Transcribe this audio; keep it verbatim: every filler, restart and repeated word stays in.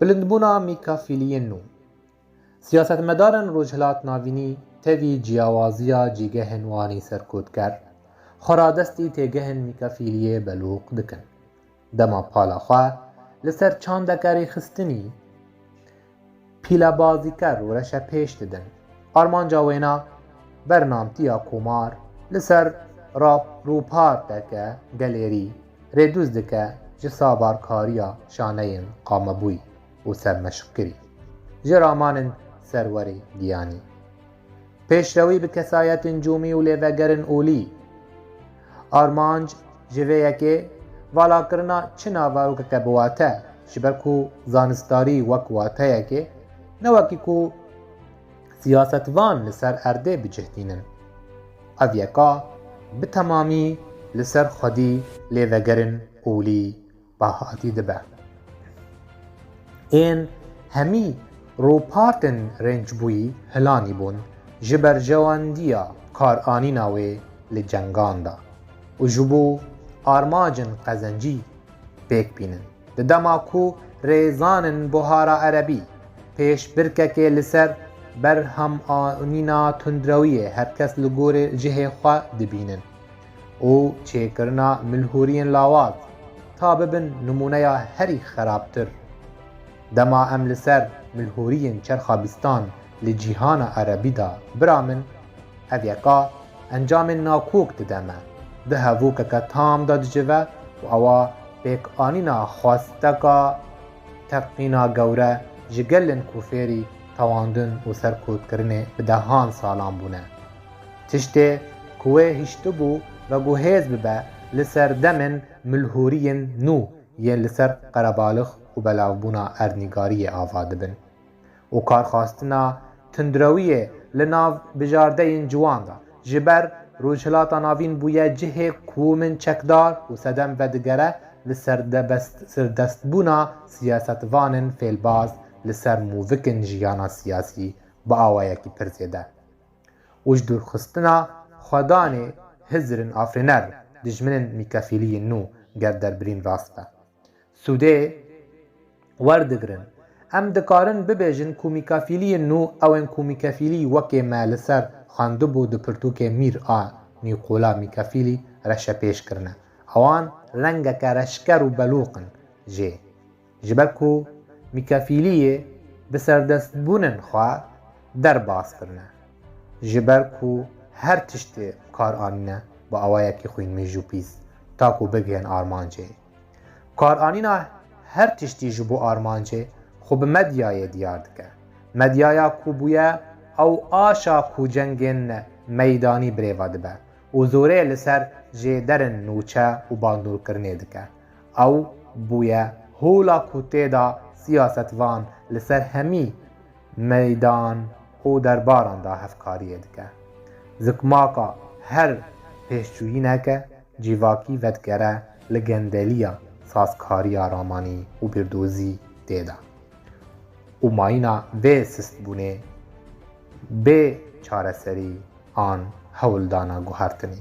Bilindbûna mîkafîliyên nû. Siyasetmedarên Rojhilat Navînî tevî ciyawaziya cîgehên wan î serkotker, xweradestî têgehên mîkafîliyê belûq dikin. Dema pala xwe li ser çandeke rêxistinî pîlebazîker û reşepêş didin. Armanca wêna bernamtiya komar li ser rap-, rûparteke gelêrî rêdûz dike ji sabarkariya şaneyên qamebûyî û sermeşqkirî ji ramanên serwerê giyanî. Pêşrewî bi kesayetên comî û lêvegerên olî. Armanc ji vê yekê valakirina çi naverokeke bi wate, ji ber ku zanistarî wek wateyekê, ne wekî ku siyasetvan li ser erdê bicihdînin. Ev yeka bi temamî li ser xwedî lêvegerên olî bahatî dibe. Ên hemî rûpartên rêncbûyî hilanî bûn ji berjewendiya karanîna wê li cengan de û ji bo armancên qezencî pêk bînin. Di dema ku rêzanên Buhara Erebî pêşbirkekê li ser berhemanîna tundrewiyê her kes li gorî cihê xwe dibînin û çêkirina milhûriyên lawaz ta bibin nimûneya herî xerabtir. Dema em li ser milhûriyên çerxa bîstan li cîhana erebî de biramin, ev yeka encamên nakok dide me. Di hevokeke tam de dicive û ewa pêkanîna xwesteka teqîna gewre ji gelên ku fêrî tewandin û serkotkirinê bi dehan salan bûne. Tiştê ku wê hiştibû veguhêz bibe li ser demên milhûriyên nû yên li ser qerebalix û belavbûna erdnîgariyê ava dibin. Û karxastina tundrewiyê li nav bijardeyên ciwan de ji ber Rojhilata Navîn bûye cihê komên çekdar û sedem vedigere li serdebest-, serdestbûna siyasetvanên fêlbaz li ser mûvikên jiyana siyasî bi awayekî pir zêde. Û ji dûrxistina xwedanê hizrên afirîner dijminên mîkefîliyên nû ger derbirîn rast be. Sûdê werdigrin. Em dikarin bibêjin ku mîkafîliyên nû ew ên ku mîkafîlî wekê me li ser xwendibû di pirtûkê Mîr a Nîkola Mîkafîlî reşepêş kirine. Ewan rengeke reşker û belûq in jê. Ji ber ku mîkafîliyê bi serdestbûnên xwe derbas kirine. Ji ber ku her tiştê kar anîne bi awayekî xwînmêj û pîs, ta ku bigihên armancê. Karanîna her tiştî ji bo armancê xwe bi medyayê diyar dike. Medyaya ku bûye ew aşa ku cengên meydanî birêve dibe û zorê li ser jêderên nûçe û bandorkirinê dike. Ew bûye hola ku tê de siyasetvan li ser hemî meydan û derbaran de hevkariyê dike. Zikmaka her pêşçûyîneke civakî vedigere li gendeliya sazkariya ramanî û bîrdozî tê de. Û mayîna vê sistbûnê bê çareserî an hewldana guhertinê.